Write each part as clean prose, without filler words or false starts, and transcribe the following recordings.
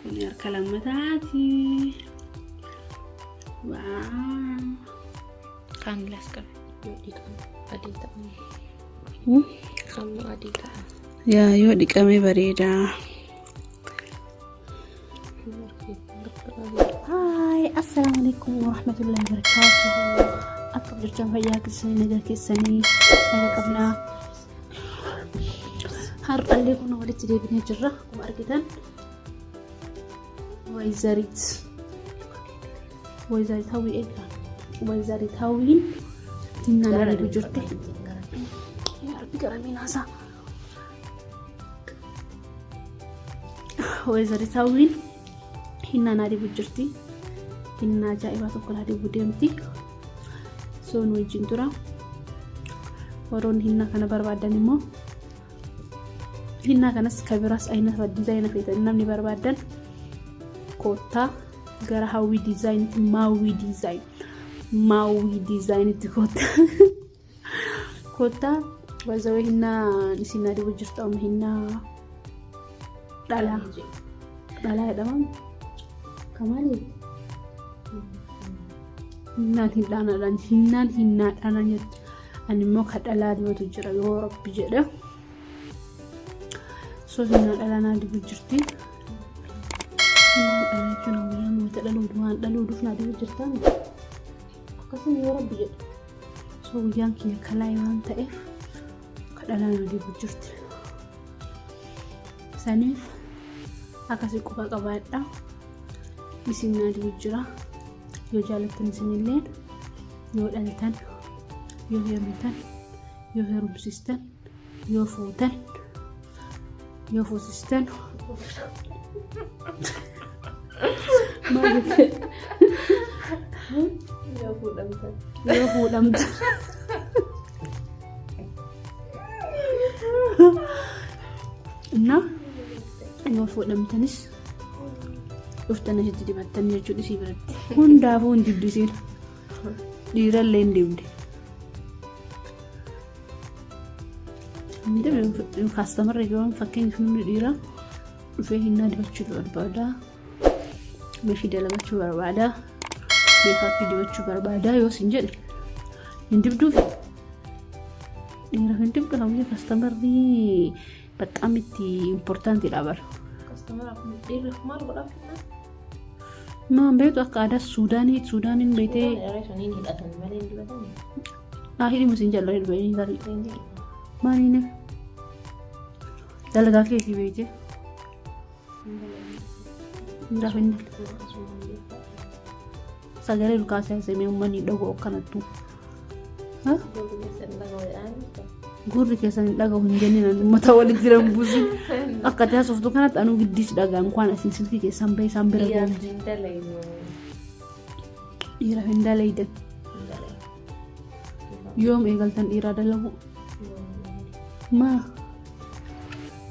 Kun harka lammataati. Waa. Kaan las qabe yoo dhiqame adii ta'a. Amma adii ta'a. Yaa yoo dhiqame bareeda. Haay, assalaamu alaikum warahmatullahi wabarakatuh. Akkam jirtan fayyaa keessanii nagaa keessanii nagaa qabnaa. Har'allee kun walitti deebinee jirra. Akkuma argitan Wayzarit Wayzarit hawwii eegaa Wayzarit hawwiin hinnaan ariitu jirti. Yaa Rabbi garamiin haasaa. Wayzarit hawwiin hinnaan ariitu jirti. Hinnaa ajaa'ibaa tokko ariitu deemti. Soon wajjin tura. Warroonni hinnaa kana barbaadan immoo Hinnaa kanas ka biraas ayina dizaayina feetan namni barbaadan koottaa gara hawwii dizaayinitti maawwii dizaayin maawwii dizaayinitti koottaa koottaa wazawee hinnaa isin adibu jirtu amma hinnaa dhalaa dhalaa jedhama kamaali hinnaan hinnaadhaan hinnaan hinnaadhaan jettu Ani immoo ka dhalaa dibatu jira yoo rabbi jedhe. So hinnaa dhalaa naa dibu jirti. Hinnaa dhalaa jechuun guyyaa moota dhaluu waan dhaluu duuf naa dibu jirta. Akkasuma yoo rabbi jedhe. So guyyaan kiyya kalaa'e waan ta'eef ka dhalaa naa dibu jirti. Saniif akkasii quba qabaadha. Isin naa dibu jira. Yoo jaalattan isinillee yoo dhaltan yoo heerumtan yoo heerumsistan yoo fuutan yoo fuusistan maal jette? Yoo fuudhamtan. Yoo fuudhamtan እና yoo fuudhamtanis dhuftan asitti dibattan jechuudha isii biratti hundaafuu hin dibdu isiin dhiirallee hin dibde. Kaastamarra yoo fakkeenyaaf namni dhiiraa dhufee hinnaa dibachuu barbaada. Meeshii dalagachuu barbaada. Meekaappii dibachuu barbaada yoo sin jedhe hin dibduufi. Dhiira hin dibdu hawwii kaastamarri Baxxaam itti importantiidha bara. Kastamaraaf dhiirri maal godhaaf kennaa? Maan beektu akka aadaa Suudaanii Suudaaniin beektee Suudaan suniin hidhatan malee hin dibatani. haa hidhimu siin jaalladha hidhu tarii. Maaliin dalagaa keetii beektee. Dhiiraaf hin Sagalee ol kaasee haasa'ee uummanni dhaga'u akkanattu. Gurri keessan hin dhaga'u hin jennin ani uummata walitti jiran buusin. Akka ati haasoftu kanatti anuu giddiis dhagaan kwaan asin silkii keessan bahee isaan bira Dhiiraaf ga'u. hin dalaynu. Dhiiraaf hin dalaydan. Yoom eegaltan dhiiraa dalagu? Maa?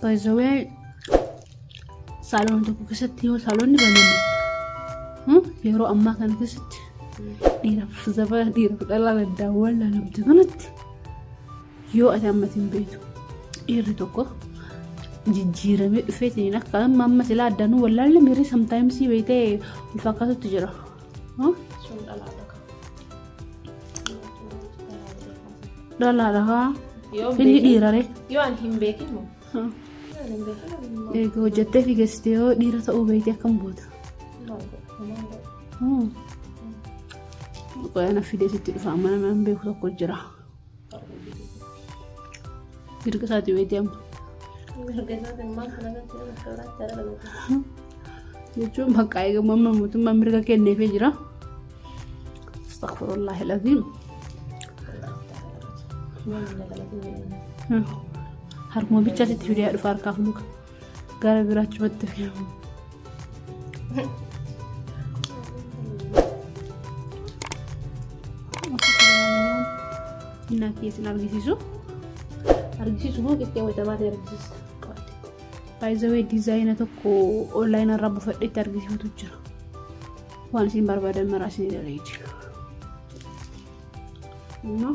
By the way, saaloon tokko keessatti yoo saaloonni baname yeroo ammaa kana keessatti dhiiraaf zabana dhiiraaf dhalaan addaan wallaalamte kanatti yoo ati ammati hin beektu dhiirri tokko jijjiiramee dhufeetiin akka amma amma silaa addaanuu wallaalle miirri samtaayimsii beektee wal fakkaatutti jira. Sun dhalaadha kan. Dhalaadha haa. Yoo Inni dhiirare. Yoo ani hin beekin moo? Eega hojjettee fi geessite yoo dhiira ta'uu beekte akkam goota? Qoyana fidee sitti dhufa amma nama hin beeku tokko jira. Mirga isaatii beekte amma. Jechuun bakka eegamu amma mootummaan mirga kenneefii jira. Astaghfirullahi al-aziim. Harkuma bichaa sitti fidee dhufa harkaaf luka. Gara biraa achumatti fidamu. Innaa kiyya sin argisiisu. Argisiisu moo qixxee wayita baatee argisiista? By the way diizaayina tokko onlaayina irraa buufadheetti argisiifatu jira. Waan isin barbaadan maraa isin ilalee jira. No.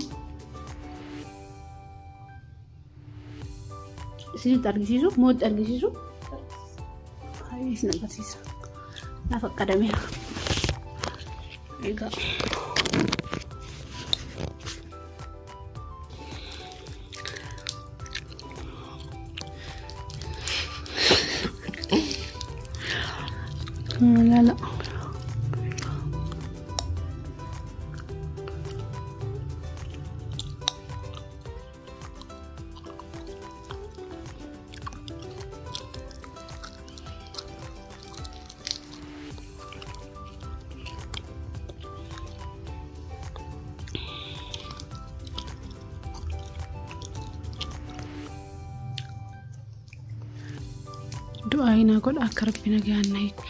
Isinitti argisiisu mootti argisiisu. Isin agarsiisa. Naaf akkadameera. Egaa. Laala. Du'aa naa godha akka Rabbi nagaan na hiiku.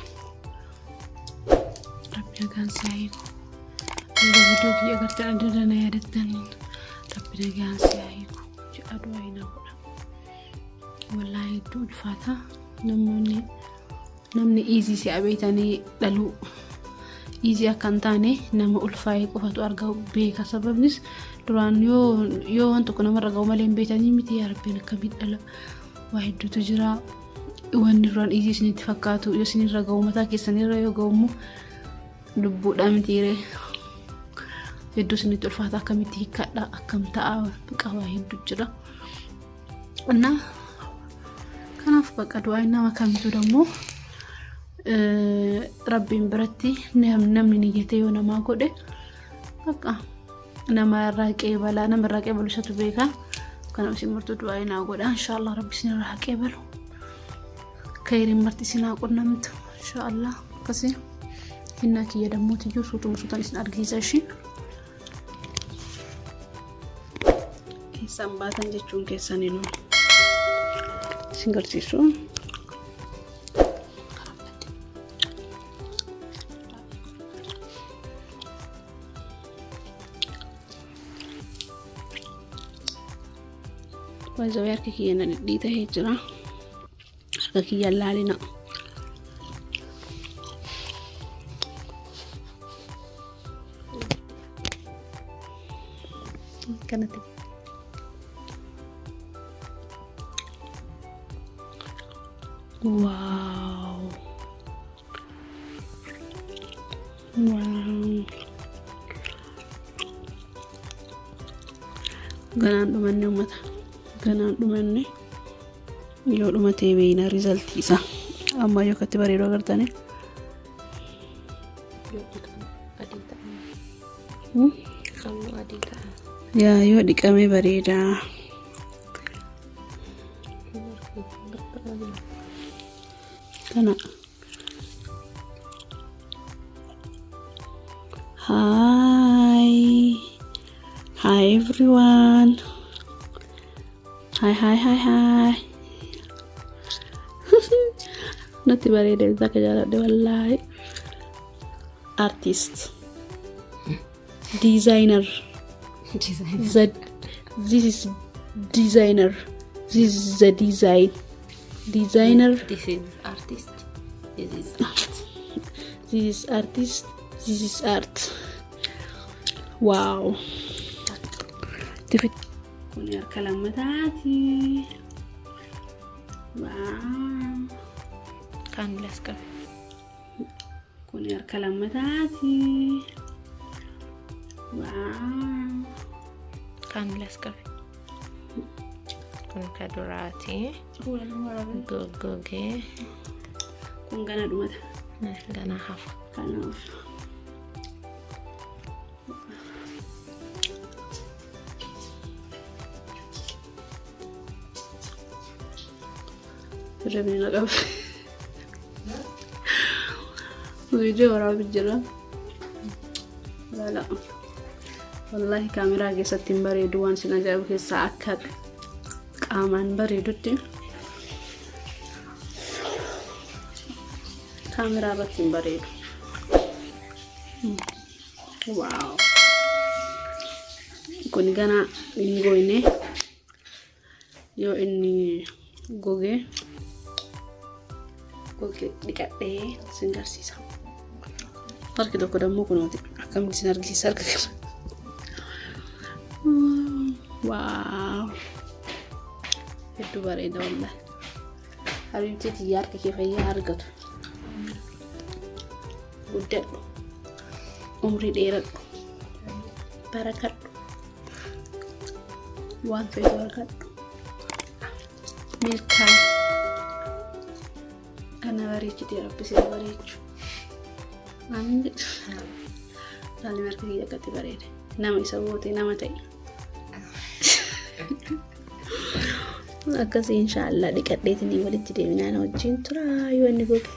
Rabbi nagaan si haa hiiku. Erga viidiyoo kiyya agartan adda adda na yaadattan, Rabbi nagaan si haa hiiku jedha, du'aa naa godha. Wallaahi hedduu ulfaata. Namoonni namni easy si abeetanii dhaluu easy akka hin taane nama ulfaa'ee qofatu arga beeka. Sababnis duraan yoo waan tokko namarra ga'u malee hin beetanii miti. Yaa Rabbiin, akkamitti dhala? Waa hedduutu jira. Wanni duraan easy isinitti fakkaatu yoo isinirra ga'u, mataa keessanirra yoo ga'u immoo lubbuudhaa mitiiree hedduu isinitti ulfaata. Akkamitti hiikkadha, akkam ta'a, qabaa hedduu jira. Innaa kanaaf bakka du'aa nama kamitu dammoo Rabbiin biratti namni niyyatee yoo namaa godhe, bakka nama irraa qeebalaa, nama irraa qeebalu isatu beeka. Kanaaf isin martuu du'aa naa godha. Inshaallah Rabbi isin irraa haa qeebalu. Khayriin marti isin haa qunnamtu. Inshaallah akkasii hinnaa kiyya dammooti iyyuu suutuma suutaan isin argisiisa ishii. Keessaan baatan jechuun keessaniinu isin garsiisu. Waayizawee harka kiyya na dhidhiitahee jira. Harka kiyya laalina. Kanatti. Wow. Wow. Ganaan dhumanne uummata. Ganaan dhumanne, yoo dhumatee beeyna resultii isaa. Amma yoo akkatti bareedu agartanii. Yoo dhiqamu adii ta'a. Dhiqamu adii ta'a. Yaa, yoo dhiqame bareeda. Kana. Hi. Hi everyone. Hi, hi, hi, hi. Natti bareeda, akka jaaladhe wallaahi. Artist. Designer. The, this is designer. This is the design. Designer. This is artist. This is art. This is artist. This is art. Wow. Kun harka lammataati. Wow. Kaan las qabe. Kun harka lammataati. Wow. Kaan las qabe. Kun ka duraati. Goggogee. Kun gana dhumata. Ganaa hafa. Kanaaf. Hirribni na qaba. Viidiyoo waraabaa jira. Laala. Wallaahi kaameraa keessatti hin bareedu. Waan isin ajaa'ibu keessaa akka qaamaan bareedutti kaameraa irratti hin bareedu. Wow. Kun gana hin goyne, yoo inni goge goge dhiqadhee isin garsiisa. Harki tokko dammoo kunooti, akkamitti isin argisiisa harka kana. Wow. Hedduu bareeda wallaahi. Habiibtii tiyya, harka kee fayyaa argatu. Guddadhu. Umrii dheeradhu. Barakadhu. Waan feetu argadhu. Milkaa'i. Kana bareechitee Rabbi si haa bareechu. Amiin jedhu. Laalli marga kiyya akkatti bareede. Nama isa goote nama ta'e. Akkasii inshaallah dhiqadheetiin walitti deebinaa na wajjin tura yoo inni goge.